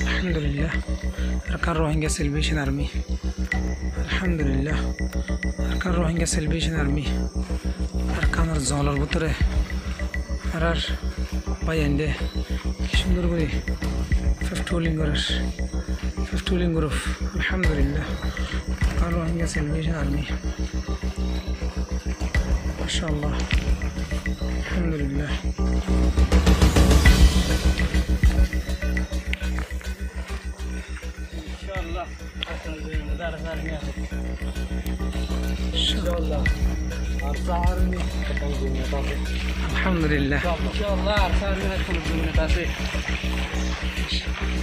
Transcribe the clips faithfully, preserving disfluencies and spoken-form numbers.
Alhamdulillah. Arakan Rohingya Salvation Army. Alhamdulillah. Arakan Rohingya Salvation Army. Arakanor zongolor bútore añárar báiyainde ki cúndor gorí patrolling gorer. Patrolling group. Alhamdulillah. Arakan Rohingya Salvation Army. Mashallah. Alhamdulillah. Inshallah. Inshallah. Arsa Army. Alhamdulillah. Inshallah. Arsa Army.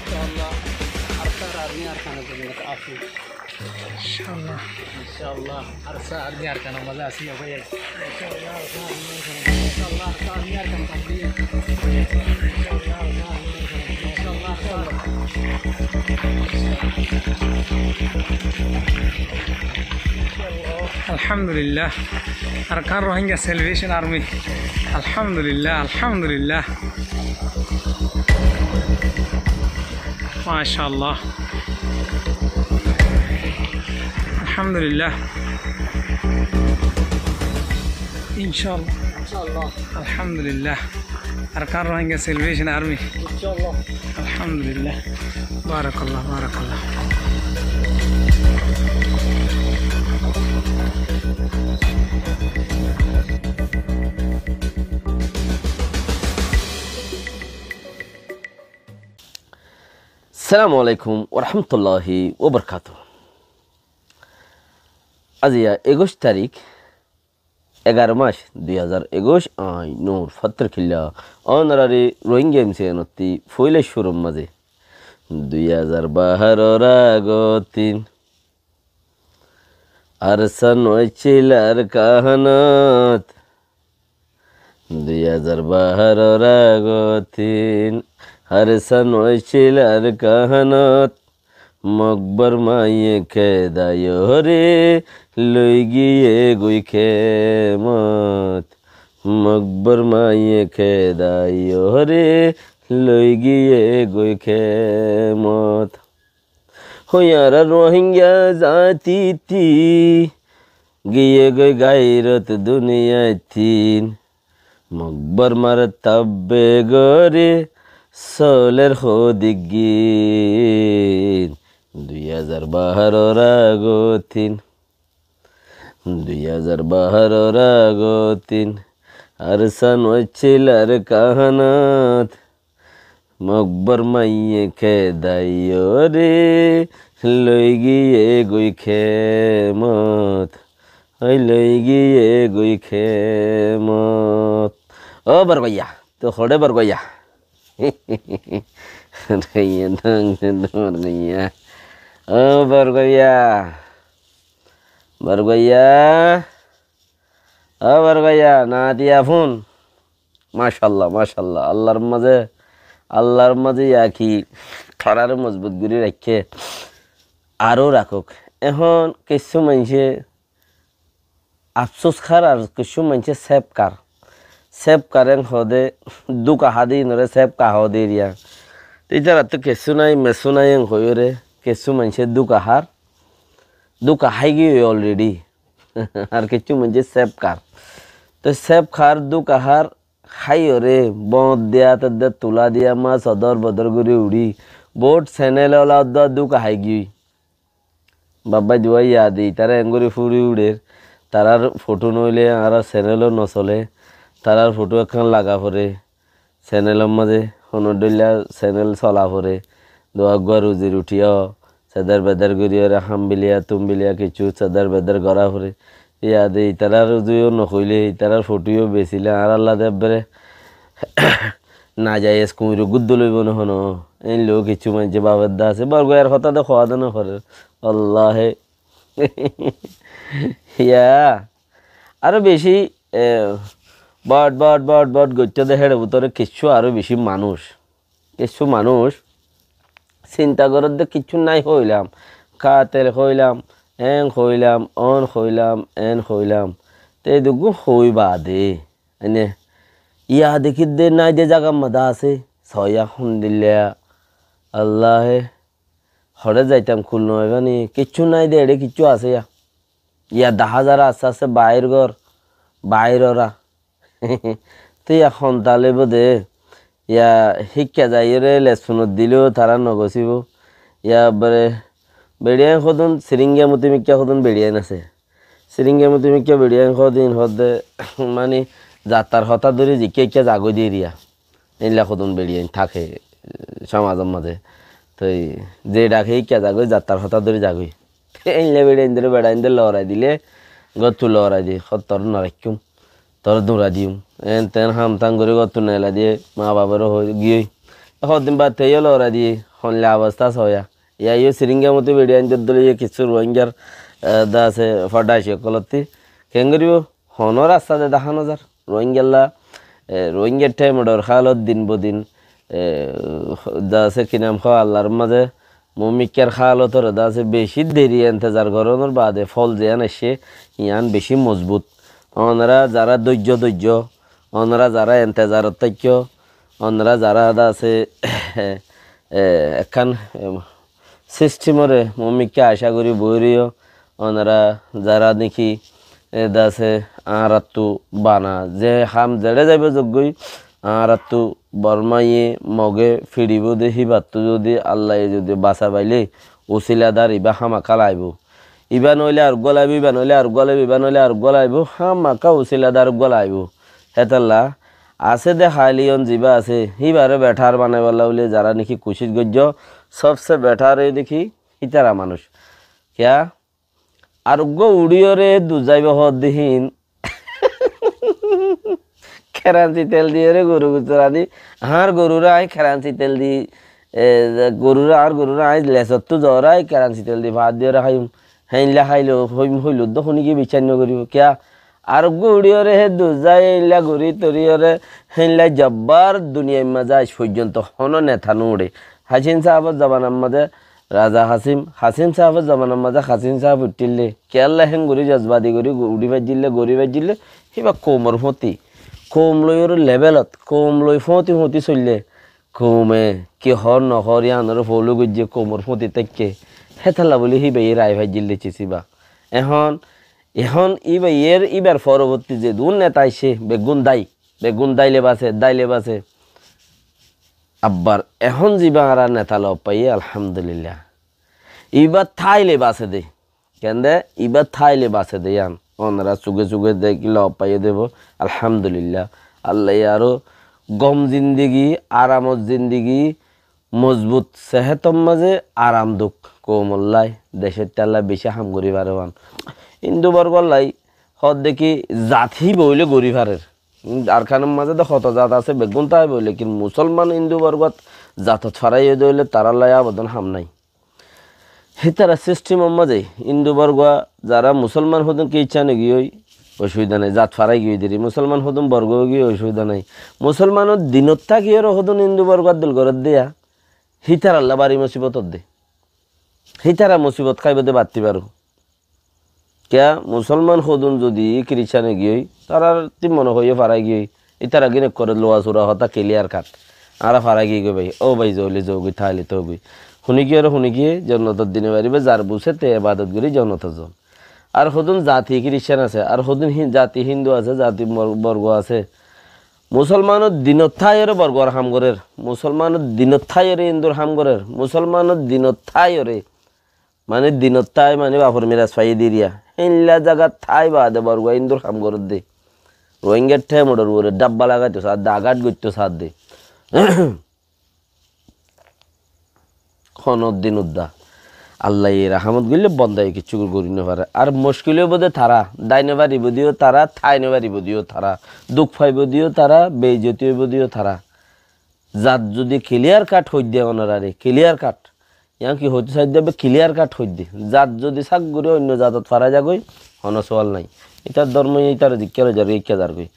Inshallah. Arsa Army. Inshallah. Inshallah. Arsa Army Arakanor mazé asé, bái. Inshallah, Arsa Army Arakan. Inshallah, Arsa Army Arakan. Inshallah, Arsa Army. Alhamdulillah. Arakan Rohingya Salvation Army. Alhamdulillah, alhamdulillah. Mashallah. Alhamdulillah. Inshallah. Inshallah. Alhamdulillah. Arakan Rohingya Salvation Army. Inshallah. Alhamdulillah. Barakallah, barakallah. Assalamu alaikum wa rahmatullahi wa barakatuhu. Aijja ekuic tarík, egaró mac, dui házar ekuic, añí Nur Fattor Killa, ónorari Rohingya M C N ottú foila cúrur mazé. Dui házar barór agor tin, Arsa no accíl Arkanot. Dui házar barór agor tin, Arsa no accíl Arkanot. Mog Bormaye kedaiyóre loi giyé goi kemot. Mog Bormaye kedaiyóre loi giyé goi kemot. Hoiyara Rohingya zatittú giyé goi gairot duniyaittún. Mog Bormar tabbe gorí soler hoó diggín. Dui házar barór agor tin, dui házar barór agor tin, Arsa no accíl Arkanot. Mog Bormaye kedaiyóre loi giyé goi kemot. Ói loi giyé goi kemot. Ó Borgoiya, tui hoçé Borgoiya? Borgoiya, Borgoiya. Ó Borgoiya. Borgoiya. Ó Borgoiya, na diya fún. Mashallah, mashallah. Allar mazé, Allar mazé yaki tarare mozbut gorí raikké. Aró rakók. Ehón kessú maincé afsús hár ar kessú maincé sép kár. Sép kár en hoóde dúka há de, inore sép kár hoóde eriya. Te ítarattú kessú nái, messú nái en hoiyóre kessú maincé dúka hár. Dúka hái giyói already. Ar kessú maincé sép kár. Te sép kár, dúka hár, háiyoré, bóñt diya, tedde tula diya, mas odor bodor gorí uçí. Bout senel ola uddúa dúka hái giyói. Babbá duwa yade, tará engorí fúri uçér. Tarár fothú noóile añárar senel ó nosolé. Tarár fothú ekkán laga foré. Senelor mazé honó dhoilla senel sola foré, duwa uggúa ruzi ruthi ó, seder beder gorí óre ham biliya, tum biliya, kessú seder beder gorá foré. Yade itarár ruzi yó nohoilé, itarár fothú yó besíle, añárálla de ebbere najayes kuñiro gúddo loibo no hono. Éin loi kessú maincé bafedde asé, Borgoiyar hotá de hoó de nofarer. Wallahi. Ya. Aró beci, e, bot, bot, bot, bot goittó de héçe bútore kessú aró beci manúic. Kessú manúic sinta gorér de kessú nái hoilam. Katel hoilam, en hoilam, on hoilam, en hoilam. Te edduggún hoi baade, ene, yade kidde nái de zagar mazé asé, soya hondilla, Allahe, hoçé zaitam kul no faibá ni, kiccú nái de, eçé kiccú asé ya. Ya dahá zar asté asté baáir gór, baáir óra. Te ya hon talibo de, ya híkka zaiyóre lesfunot dileyó tará no gosíbo. Ya bare beçiyain hodún siringa mutimikka hodún beçiyain asé. Siringa mutimikka beçiyain hodún hodde mani zattar hotá dóri zikka ikka zagói de eriya. Éilla hodún beçiyain táke, eh, somazor mazé. Toi ze dhake ikka zagói, zattar hotá dóri zagói. Éilla beçiyain dóri beçain dóri lorai dile, góttu lorai di, hó toré no raikkúm, toré duñrai diyum. En ten ham tan gorí góttu neelai diye, ma babare hoi giyói. Hodún baade teiyó lorai diye, honla obosta soya. Yá yó siringa muti beçiyain dóri dóri yó kissú Rohingyar, eh, de asé fodaici ókkolotti. Ken goríbo? Honó rasta de dahá no zar. Rohingyalla, eh, Rohingya thaimor hálot din bodin, eh, de asé ki nam hó Allar mazé mumikkar hálotore de asé beci deri entezar gorónor baade fol ziyán aiccé, yían beci mozbut. Onora zara dóijjo dóijjo, onora zara entezarot táikko, onora zara de asé, eh, ekkán, eh, sistimore mumikke acá gorí boói roiyó, onora zara niki, e, de asé añárattu bana, ze ham zeçé zaibo zoggói, añárattu Bormaye, Moge fiçibó de híbattu zodi Allaye zodi basa faile, usiladar ibá hámaka laibo. Ibá noóile areggúa laibo, ibá noóile areggúa laibo, ibá noóile areggúa laibo, hámaka usiladar eggúa laibo. Hétolla asé de háliyon zibá asé, híbaré bethar banaibálla buli zara niki kucíc goijjó, sobse bethar óiye de ki, hítara manúic. Kiyá? Areggúa uçíyoré duzaibo hoódde hín. Keransi tel diyóre goru gusorani, añár goruré aññí keransi tel di, e, goruré, añár goruré aññí lesottú zorai keransi tel di faát diyóre háiyum. Héinla háilo hoim hoiluddo húni ki biccác no goribo. Kiyá? Areggúa uçíyoré hé duzai éilla gorí toríyoré héinla jabbar duniyair mazé aij foijjonto honó neta no uçé. Hasim saábor zobanar mazé Raza Hasim, Hasim saábor zobanar mazé Hasim saáb uiththílle, kiyólla héngorí jozbadi gorí uçí faijjílle, gorí faijjílle, híba koumor fóti, koum loiyóre lebelot, koum loi fóti fóti soille, koume ki hoór no hoór yíanoré fouló goijjé, koumor fóti táikke, hétolla buli híbaye rai faijjílle cis íba. Ehón, ehón íbayér, íbar foroborti zedún neta aiccé, beggún dái, beggún dáile basé, dáile basé. Abbar ehón zibá añára neta lof faiyé, alhamdulillah. Ibá táile basé dé. Kende ibá táile basé dé yían. Onora suge suge deki lof faiyé dé bo. Alhamdulillah. Allaye aró gom zindigi, aramor zindigi, mozbut sehétor mazé aram duk. Koumollai, decóttallai bicí ham gorí fare fán. Hindu borgollai hoódde ki zat híba óile gorí farer. Arkanor mazé de hoto zat asé, beggún táibo, lekin musolman Hindu borgot zatot farai óide óile tarallai abodon ham nái. Hítara sistimor mazé Hindu borgua zara musolman hodún ki icca no giyói, osubida nái, zat farai giyói deri, musolman hodún borgo giyói, osubida nái. Musolmanor dinot tákiyóre hodún Hindu borgua dil goródde yá, hítaralla bari musibot ódde. Hítara musibot háibo de batti baro. Kiyá, musolman hodún zodi Kiristan ói giyói, tarár ti mone hoiyó farai giyói, ítara gín ekkoré luwa sura hotá clear cut. Añára farai giyói bái, ó bái, zoóile zoógoi, táile tógoi. Huni giyóre huni giyé, jonnotot di no faribá, zar busé te ebadot gorí jonnotot zon. Ar hodún zati Kiristan asé, ar hodún hi-, zati Hindu asé, zati bor-, borgo asé. Musolmanor dinot táiyore borgor ham gorér, musolmanor dinot táiyore Hindur ham gorér, musolmanor dinot táiyore Mani dinot tái mani bafor miras faiyé diriya. Héinla zagat tái baade borgua Hindur ham goródde. Rohingyar thémoror uore dhabba lagaito saádde, agat goitto saádde. Honó din udda. Allaye rahamot goille bondaye kissú gorí no fare. Ar muckil óibo de tará, dái no faribo diyo tará, tái no faribo diyo tará, duk faibo diyo tará, beijjoti óibo diyo tará. Zat zodi clear cut hoidde onorare, clear cut. Yián ki hoitó saidde be clear cut hoidde. Zat zodi sak gori oinno zatot fara zagoi, hono sual nai. Itar dormo itar zikka loi zargoi, ikka zargoi.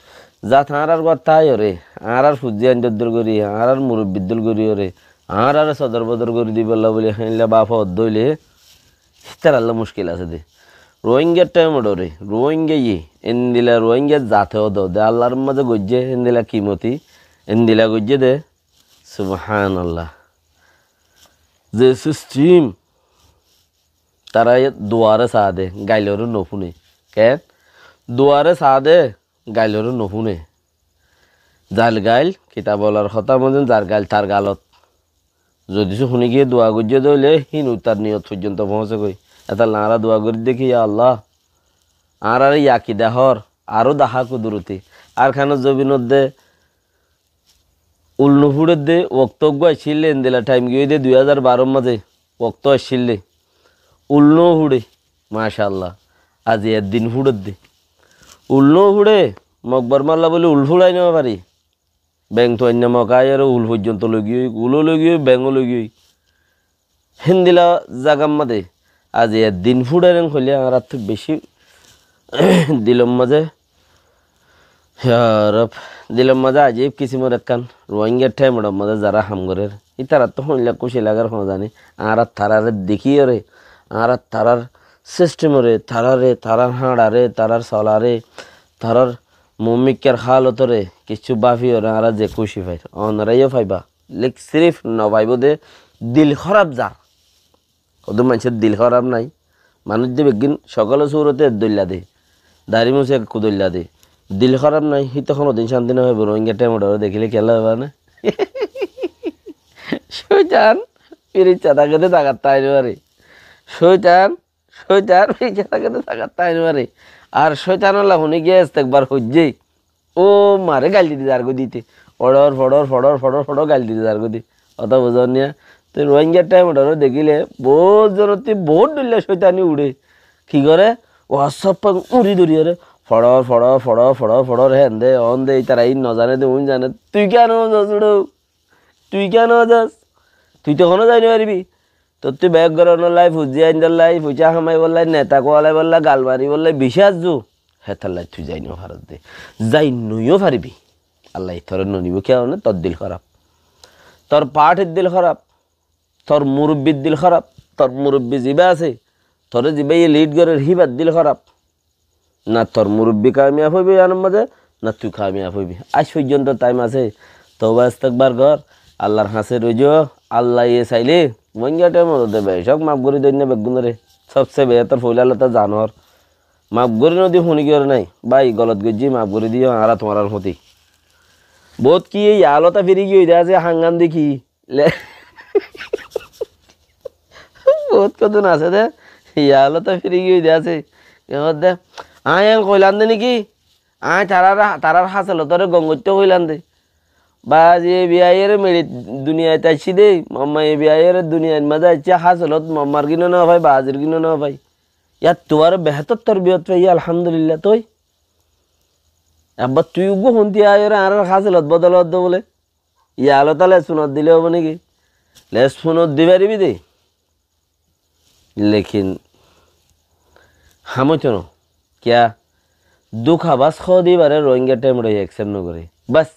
Zat añárar guat táiyore, añárar fujji ain doddor gori, añárar murubbi dol gori ore, añárare sodor bodor gori dibolla buli héinla baf oddo oile, itaralla muckil asé de. Rohingya thémorore, Rohingya ye, endila Rohingya zate odo de, Allar maze goijje, endila kimoti, endila goijje de, Subhanallah. Ze sistim, tará duaré saá de, gailoré nofúne. Keén? Duaré saá de, gailoré nofúne. Zar gail, kitab olar hotá moton, zar gail tar galot. Zodi se húni giyé dua goijjé de óile, hín tar niyot foijjonto foóñse goi. Etolla añára dua gorí de ki, ya Allah, añáráre yaki dahór, aró dahá kuduroti. Arkanor zobinot de ul nofúçer de, wokto uggúa accíl de, endilla thaim giyói de dui házar baror mazé, wokto accíl de. Ul nofúçe, macállah, azi eddin fúçer de. Ul nofúçe, Mok Bormalla bóli ul fúçai nofari. Beng tuainna Mok aiyóre ul foijjonto loigiyói, uló loigiyói, bengó loigiyói. Héndilla zagar mazé azi eddin fúçairén hoilé añáráttu bicí dilor mazé, ya Rob, dilor mazé ajib kisimor ekkán Rohingya thaimor mazé zará ham gorér, ítaráttu hoilla kúci lager hoó zani, añára taráre dekíyoré, añára tarár sistemoré, taráre, tarár háñçaré, tarár solaré, tarár muúmikkar hálotoré kiccú báfiyoré añára ze kúci fair, onoráyó faiba. Lek sirif nofaibóu de dil hóraf zar. Hodún maincór dil hóraf nái. Manúic de beggín cokóle súrote dóilla de. Dari musé ekku dóilla de. Dil hóraf nái, híte honódin cánti nofaibóu. Rohingya thaimoré dekíle kiyólla hoiba né? Cóitan firiccá táke de zagat táki nofare. Cóitan Cóitan firiccá táke de zagat táki nofare. Ar cóitanolla húni giyé estekbar hoijjé. Ó mare gail didi zargói de íte. Foçor, foçor, foçor, foçor, foçor gail didi zargói de. Hotá buzón niya? Te Rohingya thaimoré dekíle bout zonottú bout dóilla cóitani uçé. Ki goré? WhatsApp uñri dóriyoré. Foçor, foçor, foçor, foçor, foçor, héen de, oón de, ítara ín nozané de, uín zane. Tui kiyá nozas uçó? Tui kiyá nozas? Tui to honó zai nofaribi. Tottú bek gorónollá, fuzi aindollá, fuisá hamaibólla, neta kuwalaibolla, gal maribólla, bicí azzu. Hétolla tui zai nofaros de. Zai noiyó faribi. Allaye toré nonibóu kiyá né? Tor dil hóraf. Tor partir dil hóraf. Tor murubbir dil hóraf. Tor murubbi zibá asé, toré zibáye lid gorér híbar dil hóraf. Na tor murubbi kamiyab óibo iánor mazé, na tui kamiyab óibi. Aijjó foijjonto thaim asé, touba estekbar gor, Allar hañsé roizo, Allaye sailé, Rohingya thaimor de becók maf gorí doinna beggúnoré, sobse behétor foila lota zanor. Maf gorí nodi húni giyóre nái, bái golot goijjí, maf gorí diyó, añára tuáñrar foti. Bout ki ei alota firi giyói de asé, hangan de ki, Le-, bout hodún asé de, yá lota firi giyói de asé. Ki hoódde? Aññí en hoilam de niki? Aññí tarár, tarár háselotoré gom goittó hoilam de. Bazi e biyáiyore meçi duniyait aiccí de, mamma e biyáiyore duniyair mazé aiccí, háselot mammar gíno no fai, bazir gíno no fai. Yáttu aró behétor torbiyot faiyé, alhamdulillah, toi. Abbar tui uggúa honti aiyóre añárar háselot bodol ódde bóle. Yá lota lesfunot dile óibo niki? Lesfunot di faribi de. Lekin ham óito no. Kiyá? Duk habas hoó de ibáre Rohingya thaimoré eksep no goré. Bas,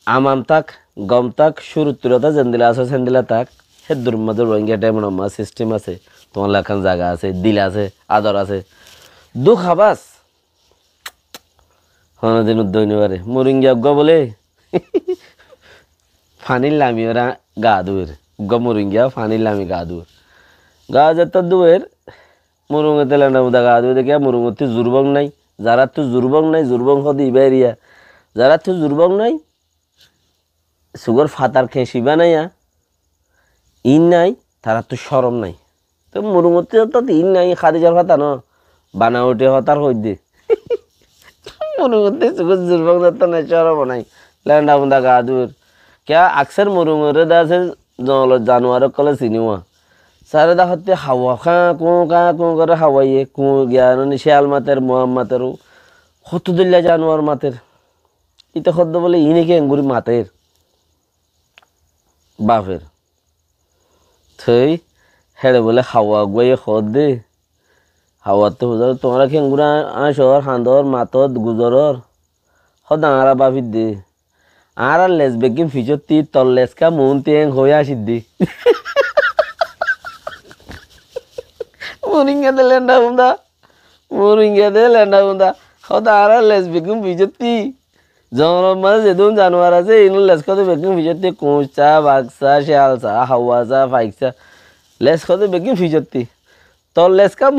amam tak, gom tak, cúruttu lota zendila asó sendila tak. Héddur mazé Rohingya thaimor mazé sistem asé. Tuáñlla ekkán zaga asé, dil asé, ador asé. Duk habas. Honodin uddá ói no fare. Muringiya uggúa bóle fanir lami ora gaa duwer. Uggúa muringiya fanir lami gaa duwer. Gaa zettót duwer, murungotte lenda fuda gaa duwer de kiyá, murungottú zurbong nái. Zaráttu zurbong nái, zurbong hoó de ibá eriya. Zaráttu zurbong nái, sugór fatar keñci banaiya, iín nái, taráttu córom nái. Toi murungottú zettót iín nái, Hadijar fata no, bana uthi hotar hoidde. Murungottú sugór zurbong zettót nái, córom nái. Lenda funda gaa duwer. Kiyá aksar murungoré de asé, zongolor januar ókkole siníwa. Sare de hotte hawa, kaa kuu, kaa kuu goré hawaiye, kuu giya noni, ciyal mater, muam mater, hoto dóilla januar mater. Íte hoódde bóle, iíne ki enggúri mater? Bafer. Toi, héçe bóle hawa uggúaye hoódde. Hawattú fusár, tuáñra ki enggúri añcor, hañdor, mator, guzoror? Hoódde añára bafidde. Añárar les beggín ficottí, tor les ká muúnti eng hoói añcidde. Muringa de lenda funda. Muringa de lenda funda. Hoódde añárar les beggín ficottí. Zongotor mazé zedún januar asé, inor les hoó de beggín fisottí, kuñc sá, bag sá, céyal sá, háwa sá, faik sá. Les hoó de beggín fisottí. Tor les ká,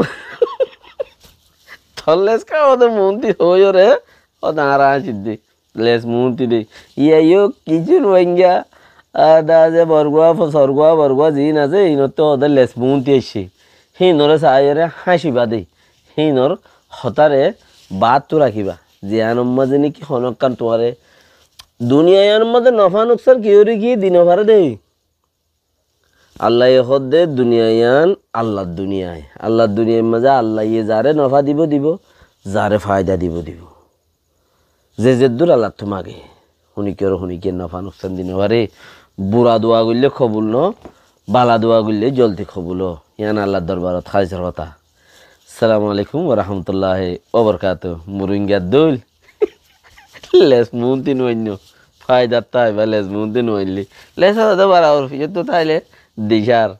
tor les ká hoó de muúnti hoóiyoré, hoó de añára añcir de. Les muúnti de. Iyá yó kissú Ruáingga, a, da ze borgúa, fo-, sorgúa, borgúa ziín asé, inottú hoó de les muúnti aiccé. Híinoré saáiyoré háñciba de. Híinor hotáre baáttu rakíba. Ziyánor mazé néki honókkán tuáñre duniya yíanor mazé nofá nuksan ki gorí ki di nofaré dé. Allaye hoódde duniya yían Allar duniya. Allar duniyair mazé Allaye zaré nofá dibou dibou, zaré faida dibou dibou. Ze zeddúr Allattú mage, huníkkáre huníkkáre nofá nuksan di nofaré. Bura dua goillé kobul noó, bala dua goillé zoldi kobul ó. Yían Allar dorbarot hálisor hotá. Assalamu alaikum wa rahmatullahi wa barakatuhu. Muruingar dóil. Les muúnti nuainno. Faidattú aibá les muúnti nuainlé. Les asé de barabor, fisottú táile dicár.